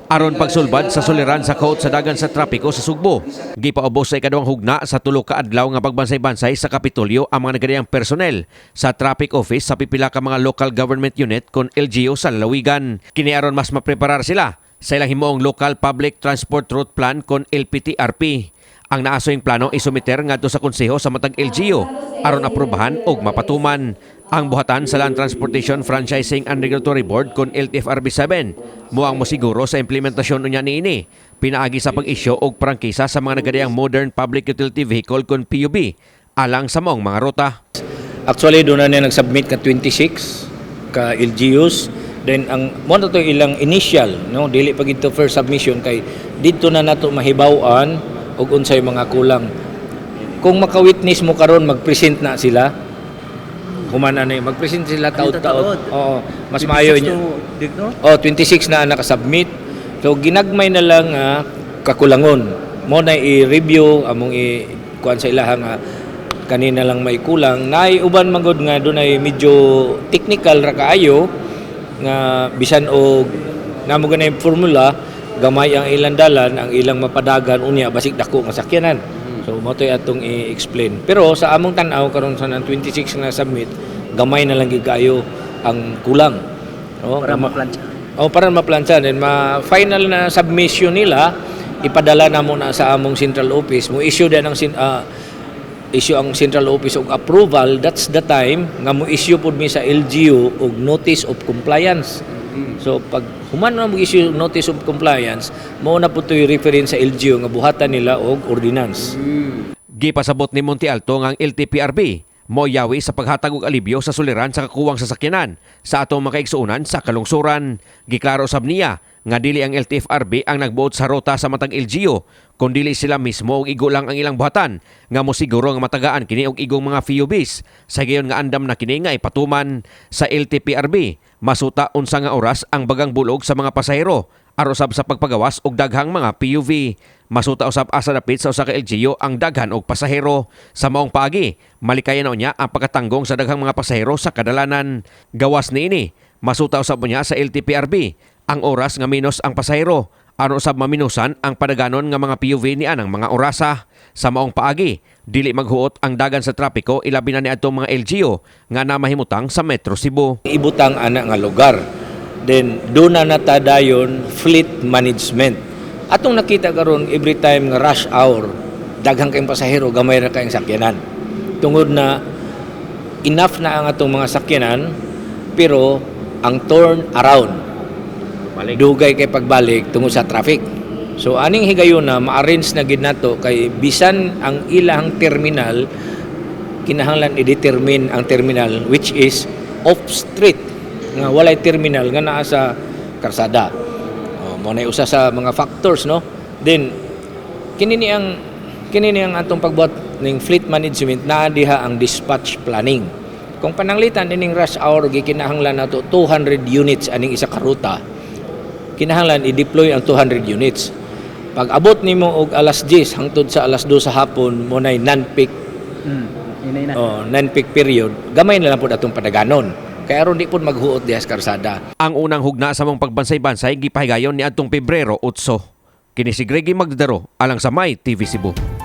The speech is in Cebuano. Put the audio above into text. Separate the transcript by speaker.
Speaker 1: Aron pagsulbad sa suliran sa kahuot sa dagan sa trapiko sa Sugbo, gipaubos sa ikaduhang hugna sa 3 ka adlaw nga pagbansay-bansay sa Kapitolyo ang mga nagadayang personnel sa traffic office sa pipila ka mga local government unit kon LGU sa lalawigan. Kini aron mas mapreparar sila sa ilang himuong Local Public Transport Route Plan kon LPTRP. Ang naasoyng plano isumiter ngadto sa konseho sa matag LGU aron aprobahan og mapatuman. Ang buhatan sa Land Transportation Franchising and Regulatory Board kon LTFRB 7 mo ang mosiguro sa implementasyon unya niini pinaagi sa pag-isyu og prangkisa sa mga nagadayang modern public utility vehicle kon PUV alang sa maong mga ruta.
Speaker 2: Actually, doon na niya nag-submit ka 26 ka LGUs. Then ang mo na to ilang initial, no, dili pa gid to first submission kay didto na nato mahibaw-an og unsay mga kulang. Kung maka-witness mo karon, mag-present na sila. Human na mag-present sila taod-taod. Oo, mas maayo niya. Oh, 26 na ang nakasubmit. So ginagmay na lang kakulangon. Mo na i-review among i kuan sa ilaha nga kanina lang may kulang. Naay uban magod nga dunay medyo technical ra kaayo nga bisan og namo ganay formula, gamay ang ilang dalan, ang ilang mapadagan unya basig dako nga sakyanan. So mo to'y atong i-explain. Pero sa among tan-aw karon sa nang 26 nga submit, gamay na lang gid kaayo ang kulang. No,
Speaker 3: Para maplantsa.
Speaker 2: Oh, para maplantsa, then ma final na submission nila, ipadala na mo na sa among central office. Mo issue din ang issue ang central office og approval. That's the time nga mo issue pud mi sa LGU og notice of compliance. So pag human na mo issue notice of compliance, mo na pud to'y reference sa LGU nga buhatan nila og ordinance.
Speaker 1: Gipasabot ni Monte Alto nga ang LTPRB moyawi sa paghatag og alibyo sa suliran sa kakuwang sa sakyanan sa atong mga kaigsuonan sa kalungsuran. Giklaro sab niya nga dili ang LTFRB ang nagbuot sa ruta sa matag LGU kun dili sila mismo og igo lang ang ilang buhatan nga mosiguro nga matagaan kini og igong mga PUVs sa gayon nga andam na kini nga ipatuman sa LTPRB. Masuta unsa nga oras ang bagang bulog sa mga pasahero aron usab sa pagpagawas og daghang mga PUV. Masuta usab asa dapit sa usa ka LGU ang daghan og pasahero. Sa maong paagi, malikayan na unya ang pagkatanggong sa daghang mga pasahero sa kadalanan. Gawas niini, masuta usab unya sa LTPRB ang oras nga minus ang pasahero aron usab maminusan ang padaganon nga mga PUV ni anang mga orasa. Sa maong paagi, dili maghuot ang dagan sa trapiko, ilabi na niadtong mga LGU nga namahimutang sa Metro Cebu.
Speaker 2: Ibutang ana nga lugar. Then doon na nata dayon fleet management. Atong nakita karon, every time nga rush hour, daghang kayong pasahero, gamay ra kayong sakyanan. Tungod na enough na ang atong mga sakyanan, pero ang turn around dugay kay pagbalik tungod sa traffic. So aning higayon na ma-arrange na gid nato kay bisan ang ilang terminal, kinahanglan i-determine ang terminal which is off street nga walay terminal nga naa sa karsada. Oh, mo na usa sa mga factors, no. Then kini ni ang atong pagbuhat ning fleet management, naa diha ang dispatch planning. Kung pananglitan ining rush hour gikinahanglan nato 200 units aning isa ka ruta, kinahanglan i-deploy ang 200 units. Pag abot nimo og alas 10 hangtod sa alas 2 sa hapon, mo nay non-peak.
Speaker 3: Inay na.
Speaker 2: Oh, non-peak period, gamay na lang pud atong padaganon. Kaya aron di pud maghuot diha sa karsada.
Speaker 1: Ang unang hugna sa mong pagbansay-bansay gipahigayon ni adtong Pebrero 8. Kini si Greggy Magdadaro alang sa My TV Cebu.